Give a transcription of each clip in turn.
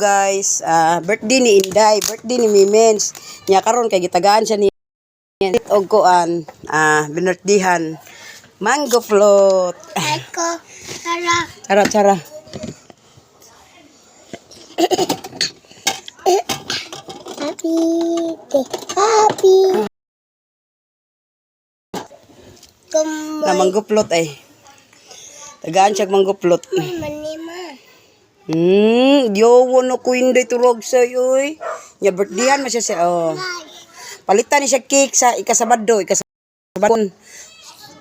Guys, birthday ni Inday, birthday ni Mimens. Nya karon kay gitagaan siya ni og kuan, binirthdayan. Mango float. Ako, tara. Tara, tara. Happy day, happy. Na mango float ay. Tagaan siya og mango float. Manima. Yowo no ko Inday turog sa oy. Nya birthdayan man siya sa, oh. Palitan ni siya cake sa ikasabado, ikasabado.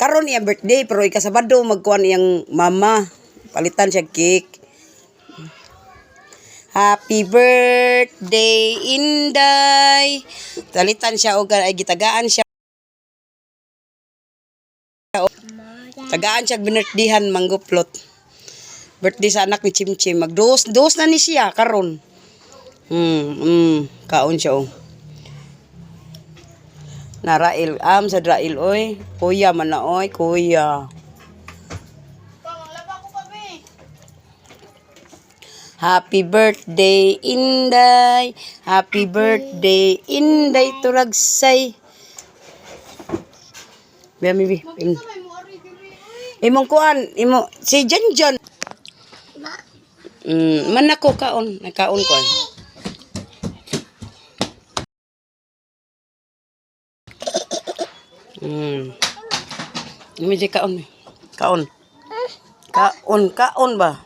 Karon iya birthday pero ikasabado magkuan iyang mama. Palitan siya cake. Happy birthday, Inday. Palitan siya og ay gitagaan siya. Tagaan siya binirthdayan mango float. Birthday sa anak ni Chimchim. Magdos dos na ni siya karon. Kaon siya oh. Narail am sa Drail oy. Kuya man na oy, kuya. Happy birthday, Inday. Happy birthday, Inday Turagsay. Biya mi bi. Imong kuan, imo si Janjan. Man ako kaon, nakaon ko. Medyo kaon. Kaon. Kaon, kaon ba?